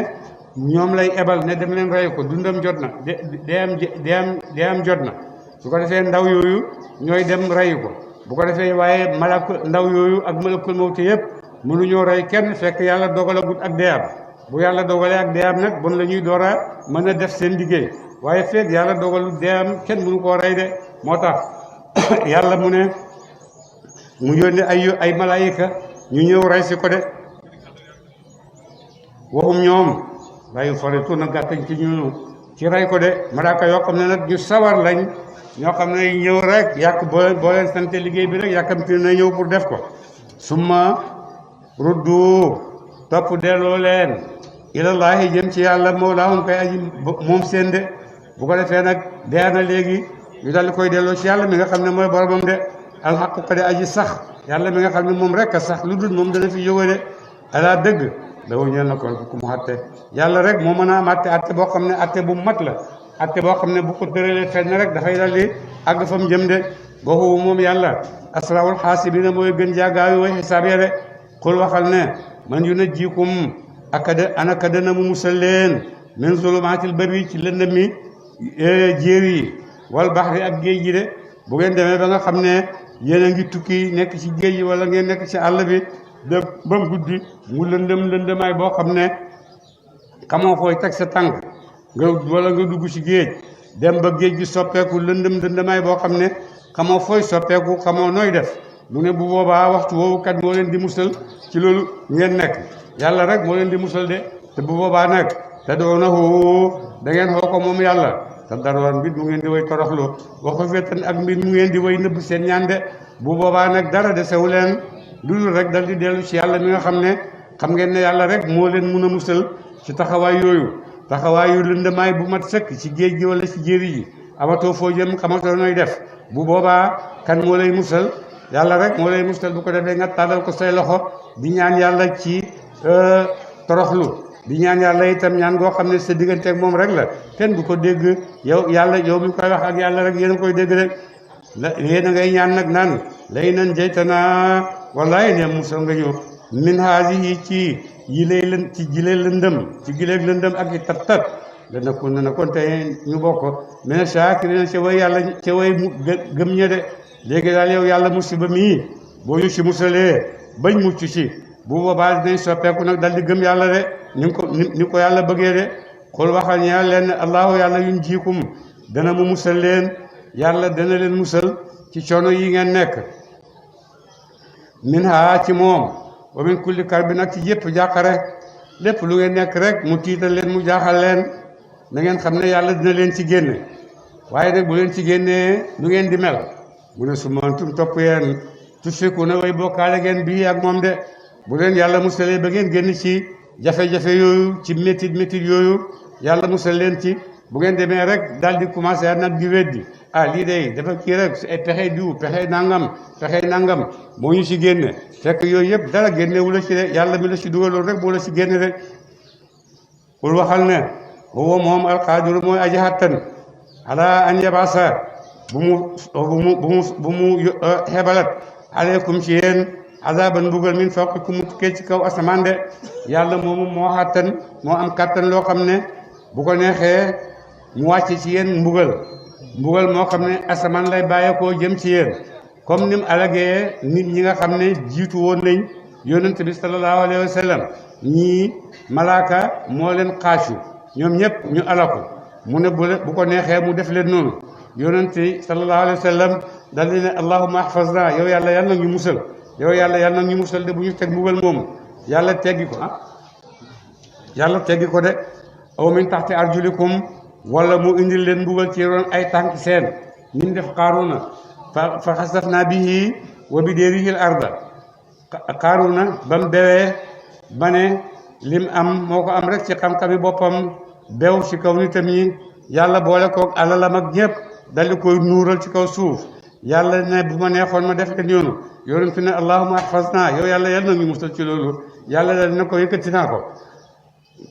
ñoom lay ebal ne dem leen rey ko dundam jot na dee am jot na su ko defee ndaw yooyu ñooy dem rey ko bu ko defee waaye ndaw yooyu ak malakul mawti yëpp mënuñoo rey kenn fekk yàlla dogalagut ak dee am bu yàlla dogalee ak dee am nag bon la ñuy door a mën a def seen liggéey waaye fekk yàlla dogalut dee am kenn mënu koo rey de moo tax yàlla mu ne mu yónni ay malaayika ñu ñëw rey si ko de waxum ñoom layu faritu na gàttañ ci ñu ci rey ko de malaaka yoo xam ne nag ñu sawar lañ ñoo xam ne ñëw rek boo leen sante liggéey bi rek yàkkamti na ñëw pour def ko summa ruddu topp delloo leen ilallaahi jëm ci yàlla mawlaahum koy aji moom seen de bu ko defee nag dee na léegi ñu daldi koy delloo ci yàlla mi nga xam ne mooy boromam de alxaqu ko de aji sax yàlla mi nga xam ne moom rek a sax lu dul moom dana fi jóge de alaa dëgg dawo ñeel na kon ku mu xatte yàlla rek moo mën a am atte boo xam ne atte bu mat la atte boo xam ne bu ko tëralee fenn rek dafay daldi àgg fa mu jëm de boo moom yàlla asraawul xaasibiina mooy gën jaagaayu way xisaab ya de xul waxal ne man yu na jiikum anaka dana mu musal leen min zulumaatil barri ci lëndëm mi jéer yi wal baxri ak géej gi de bu ngeen demee ba nga xam ne yéen a ngi tukki nekk ci géej gi wala ngeen nekk ci àll bi de ba mu guddi mu lëndëmaay boo xam ne xamoo fooy teg sa tànk wala nga dugg ci géej dem ba géej gi soppeeku lëndëmaay boo xam ne xamoo fooy soppeeku xamoo nooy def mu ne bu boobaa waxtu woowu kat moo leen di musal ci loolu ngeen nekk yàlla rek moo leen di musal de te bu boobaa nag te doonahu da ngeen xoo ko moom yàlla te daroon mbir mu ngeen di way toroxlu waxu fettan ak mbir mu ngeen di way nëbb seen ñaan de bu boobaa nag dara de sewu leen dul rek dal di dellu ci yàlla mi nga xam ne xam ngeen ne yàlla rek moo leen mun a musal ci taxawaay yooyu lëndamaay bu mat sëkk ci géej gi wala ci jéeri ji amatoo foo jëm xamatoo nooy def bu boobaa kan moo lay musal yàlla rek moo lay musal bu ko defee nga tàllal ko say loxo di ñaan yàlla ci toroxlu di ñaan yàlla itam ñaan goo xam ne sa digganteeg moom rek la kenn du ko dégg yow mi koy wax ak yàlla rek yéen a koy dégg rek yéen a ngay ñaan nag naan lay nan jaytana wallahi ne musal nga ñu min haasihi ci gilee lëndëm ak i tat dana ko na kon tey ñu bokk mene shaakiriin ca way yàlla ca way gëm ñe de léegi daal yow yàlla musiba mii boo ñu ci musalee bañ mucc ci bu boobaa dinañ soppeeku nag dal di gëm yàlla de ni ko yàlla bëggee de xul waxal ñeel leen allahu yàlla yun jiikum dana mu musal leen yàlla dana leen musal ci coono yi ngeen nekk min ha ci moom wa min kulli karbin nag ci yëpp jàqare lépp lu ngeen nekk rek mu tiital leen mu jaaxal leen na ngeen xam ne yàlla dina leen ci génne waaye nag bu leen ci génnee lu ngeen di mel bu ne su mantum topp yeen tusiku na way bokkaale ngeen bii ak moom de bu leen yàlla musalee ba ngeen génn ci jafe-jafe yooyu ci métit yooyu yàlla musal leen ci bu ngeen demee rek daal di commencé nag di weddi lii day dafa kii rek ay pexe diw pexe nangam moo ñu ci génne fekk yooyu yëpp dara génnewu la ci de yàlla mi la ci dugaloon rek boo la ci génne rek pour waxal ne huwa moom alqaadiru mooy aji hattan ala an yabasa bu mu xebalat aleykum ci yéen azaban mbugal min fawqikum mu tukkee ci kaw asamaan de yàlla moomu moo xattan moo am kàttan loo xam ne bu ko neexee mu wàcce ci yéen mbugal moo xam ne asamaan lay bàyyeekoo jëm ci yéen comme ni mu alagee nit ñi nga xam ne jiitu woon nañ yonent bi sallallahu alayhi wa sallam ñii malaaka moo leen xaacu ñoom ñëpp ñu alaku mu ne bu ko neexee mu def leen noonu yonent bi sallallahu alayhi wa sallam dal di ne allahumma ahfazna yow yàlla yàlla nag ñu musal yow yàlla nag ñu musal de bu ñu teg mbugal moomu yàlla teggi ko de aw min taxti arjulikum wala mu indil leen mbugal ci roon ay tànk seen nim def Qaaruna fa xasafna bihi wa bidaarihi al-arda Qaaruna ba mu bewee ba ne lim am moo ko am rek ci xam-xami boppam bew ci kaw nitam ñi yàlla boole koog alalam ak ñëpp daldi koy nuural ci kaw suuf yàlla ne bu ma neexoon ma def leen yoonu yonent ne allahumma ahfazna yow yàlla na ñu musal ci loolu yàlla dal na ko yëkkati naa ko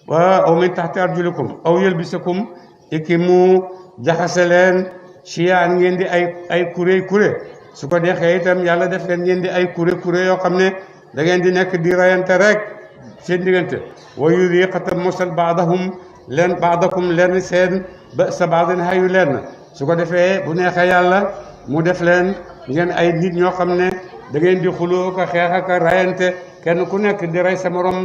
wa aw min taxti arjulikum aw yalbisakum iki mu jaxase leen siyaan ngeen di ay kuré su ko dexee itam yàlla def leen ngeen di ay kuré yoo xam ne da ngeen di nekk di rayante rek seen diggante wa yudiqatam mosal baadakum leen seen ba sa baadin hayu leen su ko defee bu neexee yàlla mu def leen ngeen ay nit ñoo xam ne da ngeen di xuloo ko xeex ak rayante kenn ku nekk di rey sa morom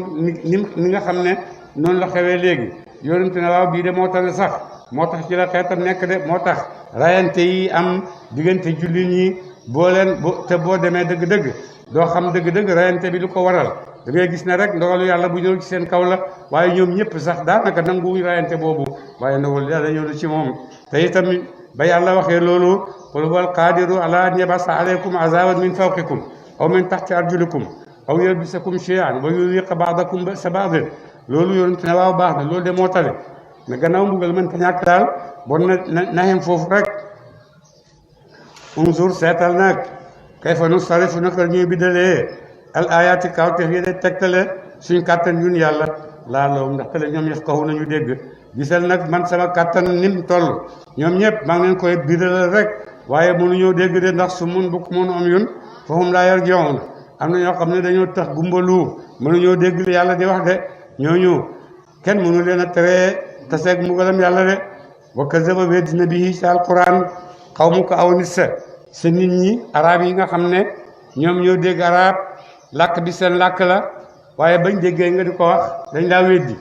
ni nga xam ne noonu la xewee léegi yonent ne waaw bii de moo tax sax moo tax ci la xeetam nekk de moo tax rayante yi am diggante jullit ñi boo demee dëgg-dëgg doo xam dëgg-dëgg rayante bi lu ko waral da ngay gis ne rek ndogalu yàlla bu ñëw ci seen kaw la waaye ñoom ñëpp sax daanaka nanguwuñ rayante boobu waaye ndogalu yàlla ñëw na ci moom te itam ba yàlla waxee loolu qul huwa alqadiru ala an yabasa alaykum azaban min fawqikum aw min taxti arjulikum aw yalbisakum shay'an wa yuziqa ba'dakum ba'sa ba'd loolu yonent ne waaw baax na loolu de moo tale mais gannaaw mbugal mën ta ñàkk daal bon na xem foofu rek unzur seetal nag kayfa nusarrifu naka ñuy biddalee al ayaati kawteef yi de tegtale suñ kàttan yun yàlla laalowum ndax tale ñoom yafqahu nañu dégg gisal nag man sama kàttan nim toll ñoom ñëpp maa ngi leen koy biddalal rek waaye mënuñoo dégg de ndax su mun bukk mun am yun fahum laa yarji'uun am na ñoo xam ne dañoo tax gumbalu mënuñoo dégg li yàlla di wax de ñooñu kenn mënu leen a teree taseeg mbugalam yàlla de wa kazaba weddina bihi ci alquran qawmuka aw nit sa nit ñi arab yi nga xam ne ñoom ñoo dégg arab làkk bi seen làkk la waaye bañ déggee nga di ko wax dañ laa weddi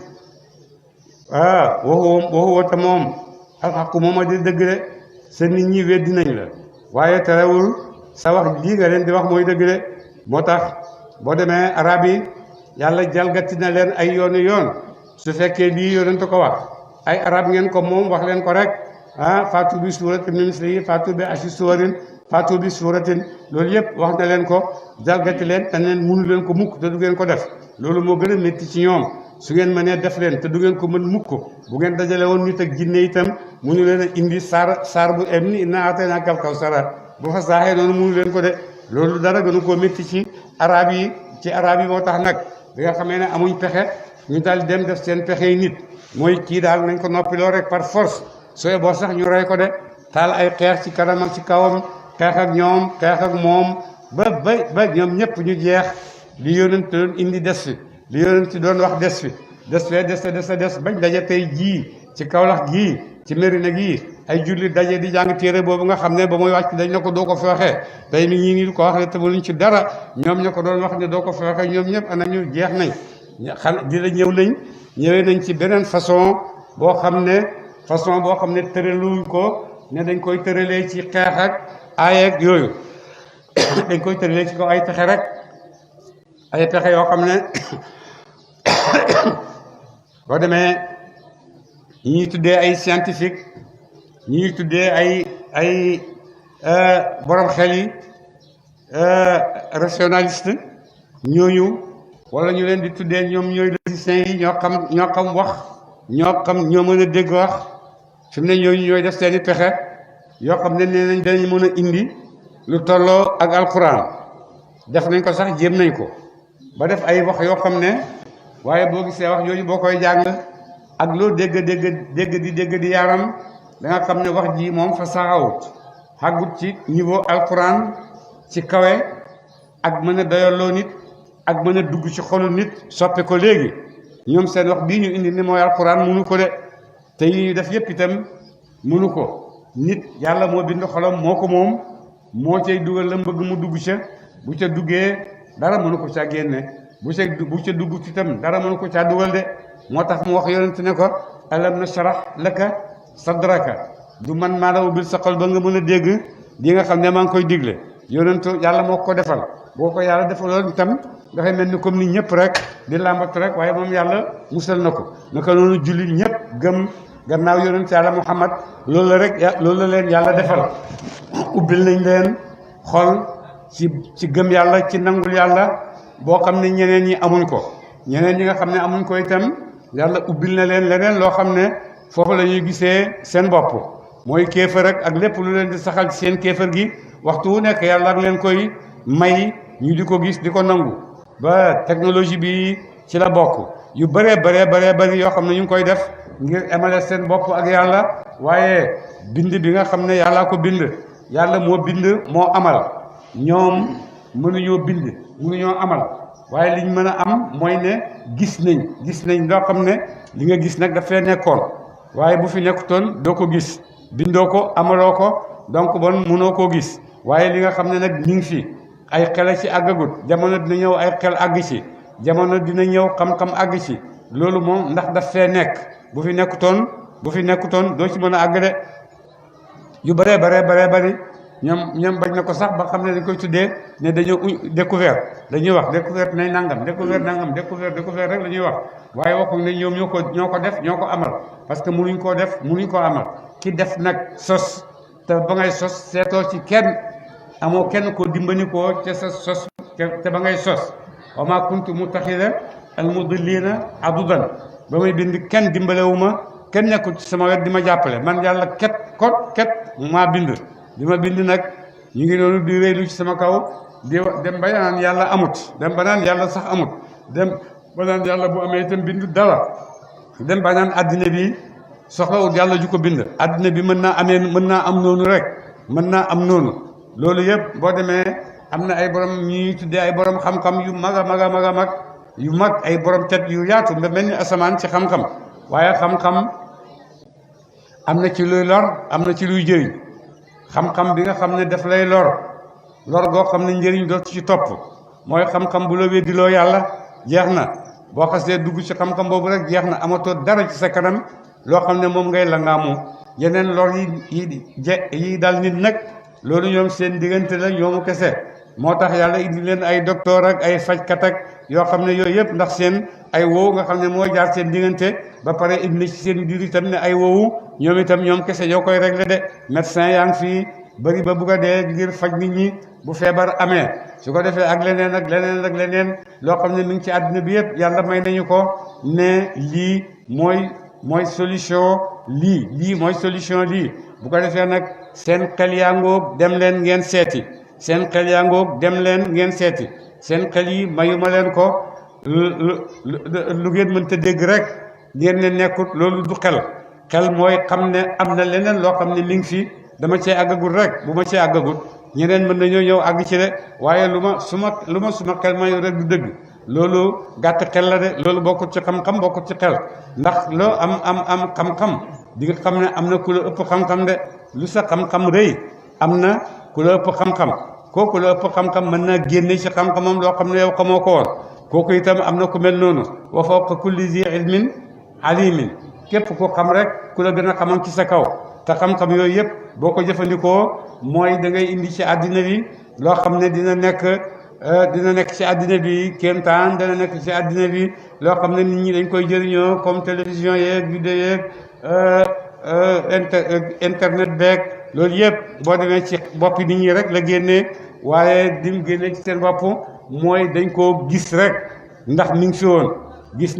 waxuwa te moom alxaqu moom a di dëgg de sa nit ñi weddi nañ la waaye terewul sa wax lii nga leen di wax mooy dëgg de moo tax boo demee arab yi yàlla jalgati na leen ay yoon su fekkee lii yonent ko wax ay arab ngeen ko moom wax leen ko rek faatu bi suuratin min mislihi faatu bi ashri suwarin faatu bi suuratin loolu yëpp wax na leen ko jalgati leen te neen mënu leen ko mukk te du ngeen ko def loolu moo gën a métti ci ñoom su ngeen mënee def leen te du ngeen ko mën mukk bu ngeen dajale woon nit ak jinne itam mënu leen a indi saar bu em ni innaa a'taynaakal kawsara bu fa saaxee noonu mënu leen ko de loolu dara gënu koo métti ci arab yi moo tax nag bi nga xamee ne amuñ pexe ñu daal dem def seen pexe yi nit mooy kii daal nañ ko noppiloo rek par force sooy boo sax ñu rey ko de taal ay xeex ci kanam ak ci kawam xeex ak ñoom xeex ak moom ba ñoom ñëpp ñu jeex li yonent doon indi des fi li yonent doon wax des fi des bañ daje tey jii ci Kawlax gii ci Medina gi ay julli daje di jàng téere boobu nga xam ne ba muy wàcc dañ ne ko doo ko fi waxee tey mi ñii nii ko wax ne te luñ ci dara ñoom ña ko doon wax ne doo ko fi waxee ñoom ñëpp ana ñu jeex nañ di la ñëwee nañ ci beneen façon boo xam ne tëraluñ ko ne dañ koy tëralee ci xeex ak aay ak yooyu dañ koy tëralee ci ko ay pexe rek ay pexe yoo xam ne boo demee ñi ñuy tuddee ay scientifique ñi ñuy tuddee ay borom xel yi rationaliste ñooñu wala ñu leen di tuddee ñoom ñooy logiciens yi ñoo xam wax ñoo mën a dégg wax fi mu ne ñooñu ñooy def seeni pexe yoo xam ne nee nañ danañ mën a indi lu tolloo ak alquran def nañ ko sax jéem nañ ko ba def ay wax yoo xam ne waaye boo gisee wax yooyu boo koy jàng ak loo dégg di yaram da nga xam ne wax ji moom fa saxawut xàggut ci niveau alquran ci kawe ak mën a doyaloo nit ak mën a dugg ci xolu nit soppi ko léegi ñoom seen wax bii ñu indi ni mooy alquran munu ko de te yi ñu def yépp itam munu ko nit yàlla moo bind xolam moo ko moom moo cay dugal la bëgg mu dugg ca bu ca duggee dara mënu ko caa génne bu ca dugg ci tam dara mënu ko caa dugal de moo tax mu wax yonent ne ko alam nashrah laka sadraka du man maa la ubbil sa xol ba nga mën a dégg di nga xam ne maa ngi koy digle yonentu yàlla moo ko defal boo ko yàlla defaloon itam dafay mel ni comme ni ñëpp rek di làmbatu rek waaye moom yàlla musal na ko naka noonu jullit ñëpp gëm gannaaw yonent yàlla Muhammad loolu la rek loolu la leen yàlla defal ubbil nañ leen xol ci gëm yàlla ci nangul yàlla boo xam ne ñeneen ñi amuñ ko ñeneen ñi nga xam ne amuñ ko itam yàlla ubbil na leen leneen loo xam ne foofu la ñuy gisee seen bopp mooy kéefër ak lépp lu leen di saxal ci seen kéefër gi waxtu wu nekk yàlla ak leen koy may ñu di ko gis di ko nangu ba technologie bi ci la bokk yu bëree bëri yoo xam ne ñu ngi koy def ngir emale seen bopp ak yàlla waaye bind bi nga xam ne yàllaa ko bind yàlla moo bind moo amal ñoom mënuñoo bind mënuñoo amal waaye liñ mën a am mooy ne gis nañ loo xam ne li nga gis nag dafay nekkoon waaye bu fi nekkutoon doo ko gis bindoo ko amaloo ko donc bon mënoo koo gis waaye li nga xam ne nag ñu ngi fi ay xel ci àggagut jamono dina ñëw ay xel àgg ci jamono dina ñëw xam-xam àgg ci loolu moom ndax daf fee nekk bu fi nekkutoon doo ci mën a àgg de yu bëree bëri ñoom bañ na ko sax ba xam ne dañ koy tuddee ne dañoo découvert dañuy wax découverte nay nangam découvert rek la ñuy wax waaye waxuñ ne ñoom ñoo ko def ñoo ko amal parce que mënuñ koo amal ki def nag sos te ba ngay sos seetoo ci kenn amoo kenn koo dimbali koo ca sa sos te ba ngay sos wa maa kuntu muttaxida al mudillina adudan ba may bind kenn dimbalewuma kenn nekkul ci sama wet di ma jàppale man yàlla ket maa bind di ma bind nag ñu ngi noonu di réylu ci sama kaw dem ba naan yàlla amut dem ba naan yàlla sax amut dem ba naan yàlla bu amee itam bind dara dem ba naan addina bi soxlawul yàlla ju ko bind addina bi mën naa am noonu rek mën naa am noonu loolu yëpp boo demee am na ay borom ñuy tuddee ay borom xam-xam yu mag yu mag ay borom tet yu yaatu nga mel ni asamaan ci xam-xam waaye xam-xam am na ci luy lor am na ci luy jëriñ xam-xam bi nga xam ne daf lay lor goo xam ne njëriñ doo ci topp mooy xam-xam bu la weddiloo yàlla jeex na boo xasee dugg ci xam-xam boobu rek jeex na amatoo dara ci sa kanam loo xam ne moom ngay langaamu yeneen lor yi dal nit nag loolu ñoom seen diggante la ñoomu kese moo tax yàlla indi leen ay docteur ak ay fajkat ak yoo xam ne yooyu yëpp ndax seen ay woowu nga xam ne moo jaar seen diggante ba pare indi ci seen biir itam ne ay woowu ñoom kese ñoo koy réglé de médecin yaa ngi fii bëri ba bugg a dee ngir faj nit ñi bu feebar amee su ko defee ak leneen loo xam ne mi ngi ci àddina bi yëpp yàlla may nañu ko ne lii mooy solution lii mooy solution lii bu ko defee nag seen xel yaa ngoog dem leen ngeen seeti seen xel yi mayuma leen ko lu ngeen mënta dégg rek ngeen ne nekkut loolu du xel mooy xam ne am na leneen loo xam ne mi ngi fi dama cee àggagul rek bu ma cee àggagul ñeneen mën nañoo ñëw àgg ci de waaye lu ma suma xel mayu rek du dëgg loolu gàtt xel la de loolu bokkut ci xam-xam bokkut ci xel ndax loo am xam-xam di nga xam ne am na ku la ëpp xam-xam de lu sa xam-xam rëy am na ku la ëpp xam-xam kooku la ëpp xam-xam mën naa génne ci xam-xamam loo xam ne yow xamoo ko woon kooku itam am na ku mel noonu wa fawqa kulli zi ilmin alimin képp ku xam rek ku la gën a xamam ci sa kaw te xam-xam yooyu yëpp boo ko jëfandikoo mooy da ngay indi ci àddina bi loo xam ne dina nekk ci àddina bi kéemtaan dana nekk ci àddina bi loo xam ne nit ñi dañ koy jëriñoo comme télévision yeeg vidéo yeeg internet beeg loolu yëpp boo demee ci boppi nit ñi rek la génnee waaye dim génnee ci seen bopp mooy dañ koo gis rek ndax mi ngi fi woon gis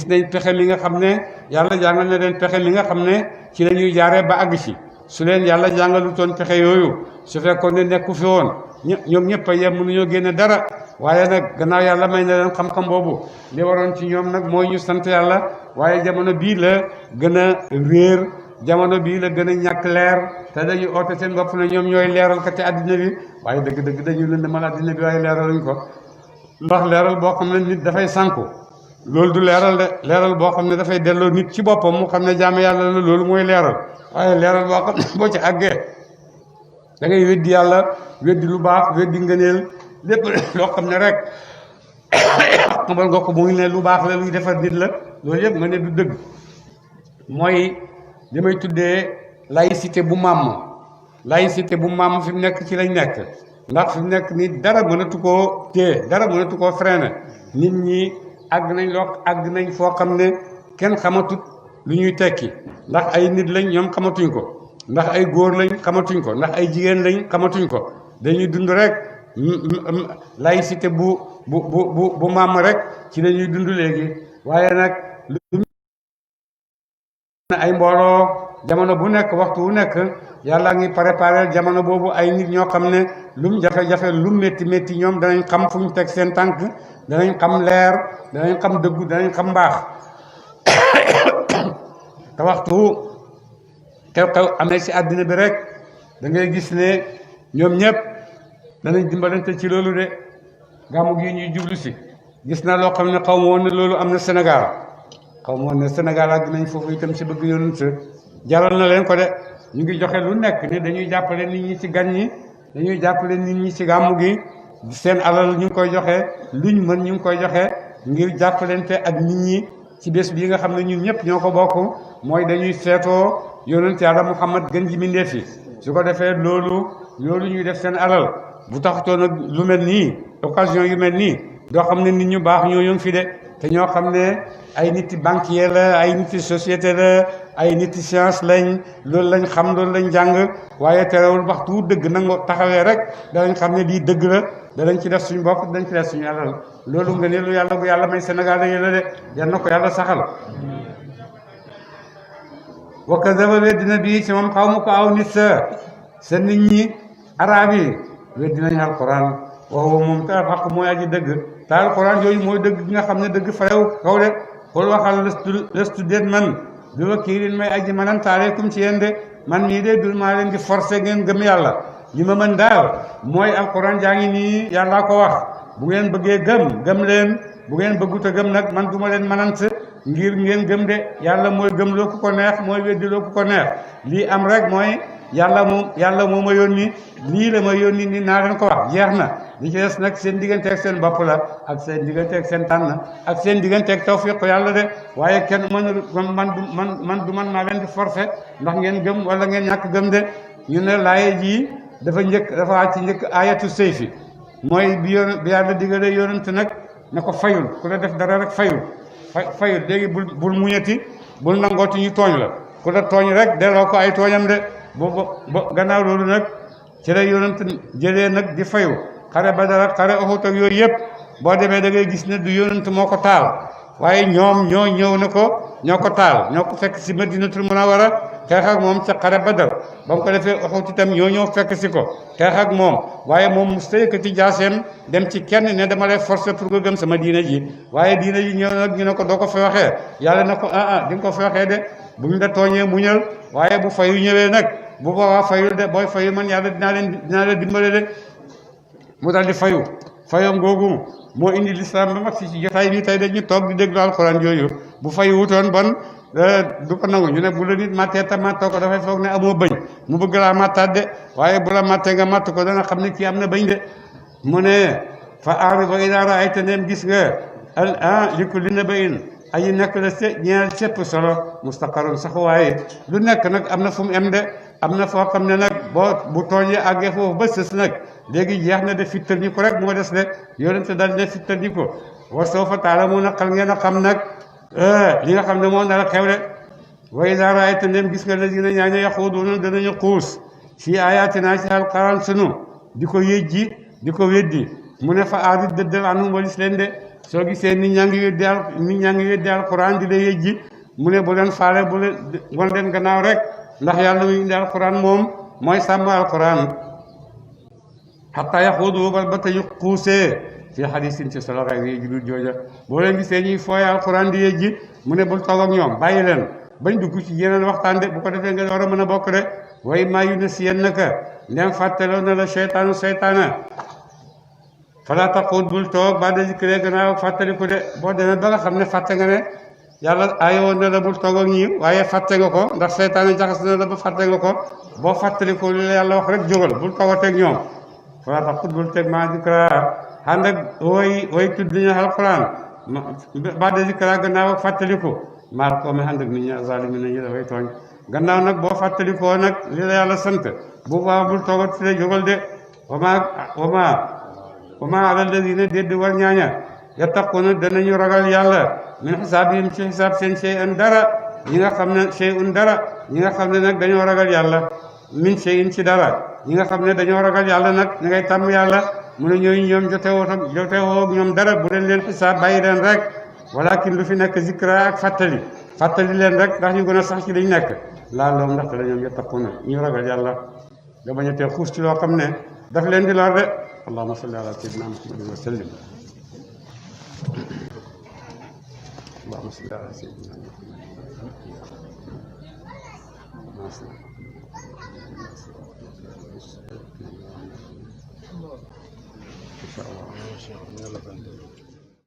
nañ pexe mi nga xam ne yàlla jàngal na leen pexe mi nga xam ne ci la ñuy jaaree ba àgg ci su leen yàlla jàngalu toon pexe yooyu su fekkoon ne nekku fi woon ñoom ñëpp a yem mënuñoo génne dara waaye nag gannaaw yàlla may na leen xam-xam boobu li waroon ci ñoom nag mooy ñu sant yàlla waaye jamono bii la gën a réer jamono bii la gën a ñàkk leer te dañuy oote seen bopp ne ñoom ñooy leeral kati àddina bi waaye dëgg-dëgg dañuy lëndëmal àddina bi waaye leeraluñ ko ndax leeral boo xam ne nit dafay sànku loolu du leeral de leeral boo xam ne dafay delloo nit ci boppam mu xam ne jaam yàlla la loolu mooy leeral waaye leeral boo xam ne boo ci àggee da ngay weddi yàlla weddi lu baax weddi ngëneel lépp loo xam ne rek xamal nga ko muy ne lu baax la luy defar nit la loolu yëpp nga ne du dëgg mooy li may tuddee laïcité bu màmm fi mu nekk ci lañ nekk ndax fi mu nekk nii dara mënatu koo téye dara mënatu koo freiner nit ñi àgg nañ foo xam ne kenn xamatut lu ñuy tekki ndax ay nit lañ ñoom xamatuñ ko ndax ay góor lañ xamatuñ ko ndax ay jigéen lañ xamatuñ ko dañuy dund rek laïcité bu màmm rek ci la ñuy dund léegi waaye nag lu ay mbooloo jamono bu nekk waxtu wu nekk yàlla ngi préparé jamono boobu ay nit ñoo xam ne lum jafe-jafe lum métti métti ñoom danañ xam fu ñu teg seen tànk danañ xam leer danañ xam dëggu danañ xam mbaax te waxtu xew-xew amee ci àddina bi rek da ngay gis ne ñoom ñëpp danañ dimbalante ci loolu de gàmmu gi ñuy jublu si gis naa loo xam ne xaw ma woon ne loolu am na Sénégal xaw ma woon ne Sénégal àgg nañ foofu itam si bëgg yonent jaral na leen ko de ñu ngi joxe lu nekk ne dañuy jàppale nit ñi ci gan ñi dañuy jàppale nit ñi ci gàmmu gi seen alal ñu ngi koy joxe luñ mën ñu ngi koy joxe ngir jàppalante ak nit ñi ci bés bii nga xam ne ñun ñëpp ñoo ko bokk mooy dañuy seetoo yonent Yàlla Muhammad gën ji mbindéef yi su ko defee loolu ñuy def seen alal bu taxutoo nag lu mel nii occasion yu mel nii doo xam ne nit ñu baax ñoo yëng fi de te ñoo xam ne ay niti banquier la ay niti société la ay niti science lañ loolu lañ xam loolu lañ jàng waaye terewul waxtu dëgg nangoo taxawee rek danañ xam ne lii dëgg la danañ ci def suñu bopp danañ ci def suñu alal loolu nga ne lu yàlla bu yàlla may Sénégal dañu la de yal na ko yàlla saxal wa kadaba weddina bii ci moom xaw ma ko aw nit sa nit ñi arab yi weddinañ alquran waxu moom te xaq mooy aji dëgg te alquran yooyu mooy dëgg gi nga xam ne dëgg farew kaw de xool waxal lëstu déet man bi wakiilin may aji manan taaleekum ci yéen de man mii de dul maa leen di forcé ngeen gëm yàlla li ma mën daal mooy alquran jaa ngi nii yàllaa ko wax bu ngeen bëggee gëm leen bu ngeen bëggut a gëm nag man du ma leen manant ngir ngeen gëm de yàlla mooy gëm loo ku ko neex mooy weddi loo ku ko neex lii am rek mooy yàlla moo ma yónni lii la ma yónni ni naa leen ko wax jeex na li ci des nag seen digganteeg seen bopp la ak seen digganteeg seen tànn ak seen digganteeg tawfiq yàlla de waaye kenn man du man maa leen di forcé ndax ngeen gëm wala ngeen ñàkk gëm de ñu ne laaye ji dafa wàcc njëkk ayatu sayfi mooy bi yàlla digalee yonent nag ne ko fayul ku la def dara rek fayul léegi bul muñeti bul nangooti ñu tooñ la ku la tooñ rek delloo ko ay tooñam de bo gannaaw loolu nag ci la yonent jëlee nag di fayu xare Badar ak xare Uhud ak yooyu yëpp boo demee da ngay gis ne du yonent moo ko taal waaye ñoom ñoo ñëw ne ko ñoo ko taal ñoo ko fekk si Madinatul Munawwara xeex ak moom ca xare Badar ba mu ko defee Uhud itam ñoo ñëw fekk si ko xeex ak moom waaye moom mu yëkkati jaaseem dem ci kenn ne dama lay forcer pour nga gëm sama diina ji waaye diina ji ñëw nag ñu ne ko doo ko fi waxee yàlla na ko di nga ko fi waxee de bu ñu la tooñee muñal waaye bu fayu ñëwee nag bu boobaa fayul de booy fayu man yàlla dinaa leen dimbale de mu daal di fayoom googu moo indi lislaam ba mag si ci jotaay bi tey dañu toog di déglu alxuraan yooyu bu fayu wutoon bon du ko nangu ñu ne bu la nit mattee te mattoo ko dafay foog ne amoo bëñ mu bëgg laa mattaat de waaye bu la mattee nga matt ko dana xam ne kii am na bëñ de mu ne fa aari ba idaa raayta neem gis nga li kulli naba'in aji nekk la ñeel sépp solo mustaqarun sax waaye lu nekk nag am na fu mu em de am na foo xam ne nag bu tooñee àggee foofu ba sës nag léegi jeex na de fittal ñi ko rek moo des de yonente dal ne fittal ñi ko wa sawfa ta'lamuuna xal ngeen a xam nag li nga xam ne moo nar a xew de wa idaa ra'ayta ndem gis nga lazina ñaaña yaxuuduuna danañu xuus fii ayaatinaa ci alquran sunu di ko yëjji di ko weddi mu ne fa aarid dëddal anhum walis leen de soo gisee nit ñaa ngi weddi alquran di la yëjji mu ne bu leen faale bu leen wan leen gannaaw rek ndax yàlla muy indi alquran moom mooy sàmm alquran xataa yaxuudu ba tañu xuusee fii xadiisin ci solo xëy yi judul jooja boo leen gisee ñuy fooye alquran di yëjji mu ne bul toog ak ñoom bàyyi leen bañ dugg ci yeneen waxtaan de bu ko defee nga war a mën a bokk de way maa yu ne si yenn naka ndem fàtteloo na la seytaana fala taqud bul toog ba da zikre gannaaw fàttaliku de boo demee ba nga xam ne fàtte nga ne yàlla ayoon na la bul toog ak ñi waaye fàtte nga ko ndax seytaane jaxas na la ba fàtte nga ko boo fàttaliku li la yàlla wax rek jógal bul toogateeg ñoom fala taqud bul teg ma zikra ànd ak way tudd nañu alquran ba da zikra gannaaw fàttaliku maal ko mi ànd ak nit ñi zalimi nañu dafay tooñ gannaaw nag boo fàttalikoo nag li la yàlla sant bu baax bul toogat de jógal de wama ala alladina dédd war ñaaña yattaquna danañu ragal yàlla min xisaabihim ci xisaab seen shay'an dara ñi nga xam ne shay'un dara ñi nga xam ne nag dañoo ragal yàlla min shay'in ci dara ñi nga xam ne dañoo ragal yàlla nag ñi ngay tàmm yàlla mu ne ñooñu ñoom jotewoo ñoom dara bu leen xisaab bàyyi leen rek walakin lu fi nekk zikra ak fàttali leen rek ndax ñu gën a sax ci liñ nekk laa loom ndaxte la ñoom yattaquna ñu ragal yàlla nga bañ a tee xuus ci loo xam ne daf leen di lor de اللهم صل على سيدنا محمد وسلم اللهم صل على سيدنا محمد ان شاء الله